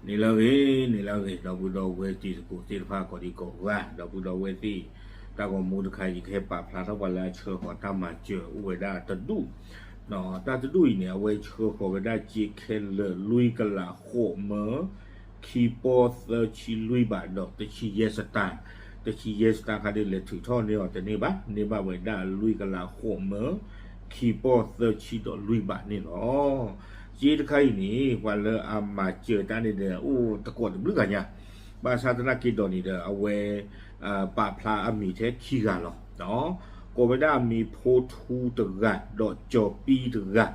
န့ၣ်လၢအဂ့ၤ, န့ၣ်လၢအဂ့ၤ, ဒီပုၢ်ဒီဝဲၢ်တံၤသကိးသ့ၣ်တဖၣ်ကိးဒံကိးဂၤ, ဒီပုၢ်ဒီဝဲၢ်သ့ၣ်, တၢ်ဂီၤမူတခါအံၤ ယကဟဲပာ်ဖျါထီၣ်ပှၤလၢအဆှၢဃီၤတၢ်မၤစၢၤအိၣ်ဝဲဒၣ်တဒူၣ်, တၢ်တဒူၣ်အံၤန့ၣ် အဝဲဆှၢဃီၤဝဲဒၣ်စ့ခဲလၢာ် လွံၢ်ကလးဃိးမၢ, ခံပီၢ်သၢဆံလွံၢ်ဘးဒီးတဆံယဲၢ်စတၣ်, တဆံယဲၢ်စတၣ်ခါဒ်လဲၤထုးထီၣ်န့ၢ်အီၤတန့ၢ်ဘၣ်, န့ၢ်ဘၣ်ဝဲဒၣ်လွံၢ်ကလးဃိးမၢ, ခံပီၢ်သၢဆံဒီးလွံၢ်ဘးန့ၣ်လီၤ. စ့တခါအံၤန့ၣ် ပှၤလၢအမၤစၢၤတၢ်န့ၣ်ဒီး အိၣ်တကိးတဘျုးဂၤညါ, ဘၣ်ဆၣ်သနာ်က့ဒီးန့ၣ်ဒီး အဝဲ ပာ်ဖျါအမံၤထဲခံဂၤလီၤ. ကိးဝဲဒၣ်အမံၤဖိထူတဂၤ, ဒီးကၠီၤပံတဂၤ,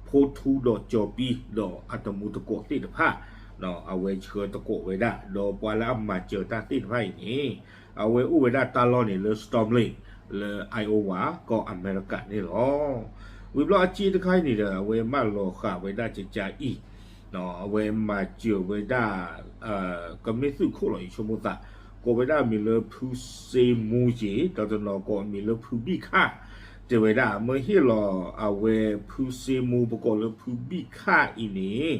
ဖိထူဒီးကၠီၤပံ ဒီးအတမူတကိးသ့ၣ်တဖၣ်, အဝဲဆှၢတကိးဝဲဒၣ်, ဒီးပှၤလၢအမၤစၢၤတၢ်သ့ၣ်တဖၣ်အံၤန့ၣ် အဝဲအိၣ်ဝဲဒၣ်တၢ်လီၢ်န့ၣ်လၢ Storm Lake လၢ Iowa ကီၢ်အမဲရကၤန့ၣ်လီၤ. ဝံၤဘျီအစ့တခါအံၤန့ၣ်ဒီး အဝဲမၢလီၤဃာ်ဝဲဒၣ်ကကါအံၤ, အဝဲမၤစၢၤဝဲဒၣ် ကမ့ၢ်သုးခိၣ်လီၤ ယဆိကမိၣ်သး, ကိးဝဲဒၣ်အမံၤလၢဖုစ့မူက့ၤ, ဒီးတနီၤကိးအမံၤလၢဖုဘံၣ်ခၣ်, တဲဝဲဒၣ်မ့ၢ်ဟ့ၣ်လီၤအဝဲဖုစ့မူ ပကိးလၢဖုဘံၣ်ခၣ်အံၤန့ၣ်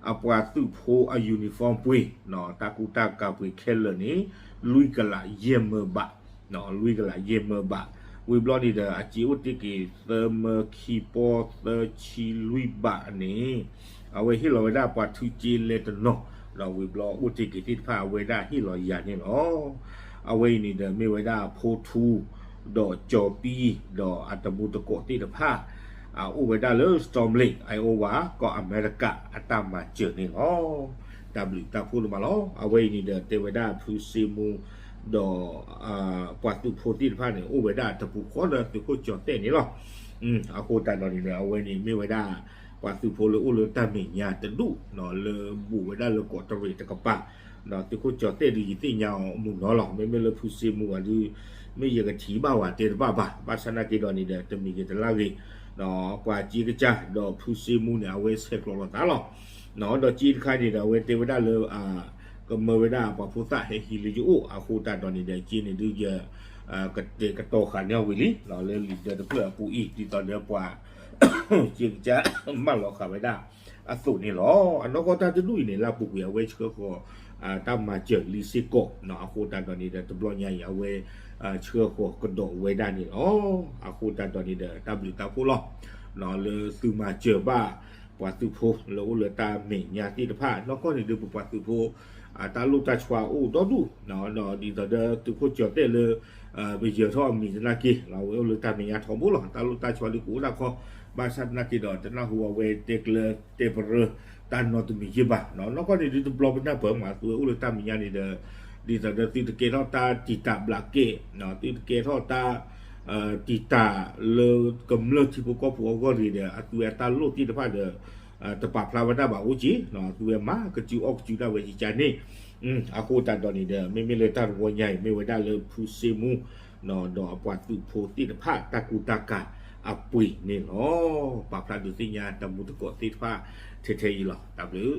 အပှၤသုးဖိအ uniform ပှ့ၤ, တၢ်ကူတၢ်ကၤပှ့ၤခဲလၢာ်န့ၣ် လွံၢ်ကလးယဲၢ်မၢဘး, လွံၢ်ကလးယဲၢ်မၢဘး, ဝံၤဘျီန့ၣ်ဒီး အစ့အိၣ်တ့ၢ်က့ၤသၢမၢခံပီၢ်သၢဆံလွံၢ်ဘးန့ၣ် အဝဲဟ့ၣ်လီၤဝဲဒၣ်ပှၤထုးက့လဲတနီၤ, ဒီးဝံၤဘျီအိၣ်တ့ၢ်က့ၤသ့ၣ်တဖၣ် အဝဲဒၣ်ဟ့ၣ်လီၤယၤန့ၣ်လီၤ. အဝဲအံၤန့ၣ်ဒီးမ့ၢ်ဝဲဒၣ်အဖိထူ, ဒီးကၠီၤပံ, ဒီးအတမူတကိးသ့ၣ်တဖၣ်, အအိၣ်ဝဲဒၣ်လၢ Storm Lake, Iowa ကီၢ်အမဲရကၤအတၢ်မၤစၢၤန့ၣ်လီၤ. တၢ်ဘျုးတၢ်ဖှိၣ်ဒိၣ်မးလီၤ. အဝဲအံၤန့ၣ်ဒီးတဲဝဲဒၣ်ဖုစ့မူ ဒီး ပှၤသုးဖိသ့ၣ်တဖၣ်န့ၣ် အိၣ်ဝဲဒၣ်တပူၤဃီဒီးသုးခိၣ်ကၠီၤသဲၣ်န့ၣ်လီၤ. အဃိသတးဒီးန့ၣ်ဒီး အဝဲန့ၣ်မ့ၢ်ဝဲဒၣ် ပှၤသုးဖိလၢအိၣ်လၢတၢ်မဲာ်ညါတဒူၣ်, လၢဘူးဝဲဒၣ်လၢကီးတရံးတကပၤ, ဒီးသုးခိၣ်ကၠီၤသဲၣ်ဒုး ယသ့ၣ်ညါအီၤမုၢ်နီၤလီၤ. မ့မ့ၢ်လၢဖုစ့မူဂၤဒုး မ့ၢ်ယကထံၣ်ဘၣ်ဝဲတဲတဘၣ်ဘၣ်, ဘၣ်ဆၣ်သနာ်က့ဒီးန့ၣ်ဒီး တမံၤဂ့ၤတလါဂ့ၤ, ပှၤစ့ကစၢ် ဒီးဖုစ့မူန့ၣ် အဝဲဆဲးကျိးလိာ်သးလီၤ. ဒီးစ့တခါန့ၣ်ဒီး အဝဲတဲဝဲဒၣ်လၢ ကမၢဝဲဒၣ်ပှၤဖိသၣ်ဟဲဟံးလၢယအိၣ်, အဃိသတးဒီးန့ၣ်ဒီး စ့န့ၣ်ဒုးယ ကတဲာ်ကတီၤဃာ်န့ၢ်အီၤဝံၤလံ, လၢလံာ်ဒၢတဖျၢၣ်အပူၤအံၤ ဒ်သိးဒီးပှၤ စ့ကစၢ် မၢလီၤဃာ်ဝဲဒၣ်အသိးန့ၣ်လီၤ. အနီၢ်ကီၢ်တၢ်တဒူၣ်အံၤန့ၣ် လၢအပူၤကွံာ်အဝဲဆှၢဃီၤ တၢ်မၤစၢၤလံစ့ၢ်ကီး, အဃိသတးဒီးန့ၣ်ဒီး တဘျီညါအံၤ အဝဲ ဆှၢဃီၤကဒီးဝဲဒၣ်န့ၣ်လီၤ. အဃိသတးဒီးန့ၣ်ဒီး တၢ်ဘျုးတၢ်ဖှိၣ်လီၤ. လၢသုမၤစၢၤဘၣ် ပှၤသုးဖိလၢအိၣ်လၢတၢ်မဲာ်ညါသ့ၣ်တဖၣ်, နီၢ်ကီၢ်န့ၣ်ဒုး ပပှၤသုးဖိ တၢ်လိၣ်တၢ်ဆှါအိၣ်ဒီဒူၣ်, ဒီးဒ်သိးဒီးသုးခိၣ်ကၠီၤသဲၣ်လၢ ပယၢၤထီၣ်အမံၤသနာ်က့ အဝဲအိၣ်လၢတၢ်မဲာ်ညါထီဘိလီၤ. တၢ်လိၣ်တၢ်ဆှါဒုးကအိၣ်ဒၣ်ခီ, ဘၣ်ဆၣ်သနာ်က့ဒီး တနၢ်ဟူအဝဲတဲကျၢၤတဲပရၢတၢ်နီတမံၤယ့ၢ်ဘၣ်. နီၢ်ကီၢ်န့ၣ်ဒုး တဘျီပနၢ်ပၢၢ်မး သုဝဲအိၣ်လၢတၢ်မဲာ်ညါန့ၣ်ဒီး ဒ်သိးဒီးသုတကဲထီၣ်တၢ်တံာ်တာ်ဘျးကဲ, သုတကဲထီၣ်တၢ် တံာ်တာ်လၢကမျၢၢ်ထံဖိကီၢ်ဖိအဂီၢ်န့ၣ်ဒီး အသုဝဲအတၢ်လိၣ်သ့ၣ်တဖၣ်ဒီး တပာ်ဖျါဝဲဒၣ်ဘၣ်အိၣ်က့, သုဝဲမၤကစုအီၣ်ကစုဒၣ်ဝဲကကါန့ၣ်, အဃိသတးဒီးန့ၣ်ဒီး မ့မ့ၢ်လၢတၢ်တဝီညါအံၤ မ့ၢ်ဝဲဒၣ်လၢဖုစ့မူ ဒီးအပှၤသုးဖိသ့ၣ်တဖၣ် တၢ်ကူတၢ်ကၤအပှ့ၤန့ၣ်လီၤ. ပာ်ဖျါဒုးသ့ၣ်ညါတၢ်မူတကိးသ့ၣ်တဖၣ်ထဲထဲအံၤလီၤ. တၢ်ဘျုး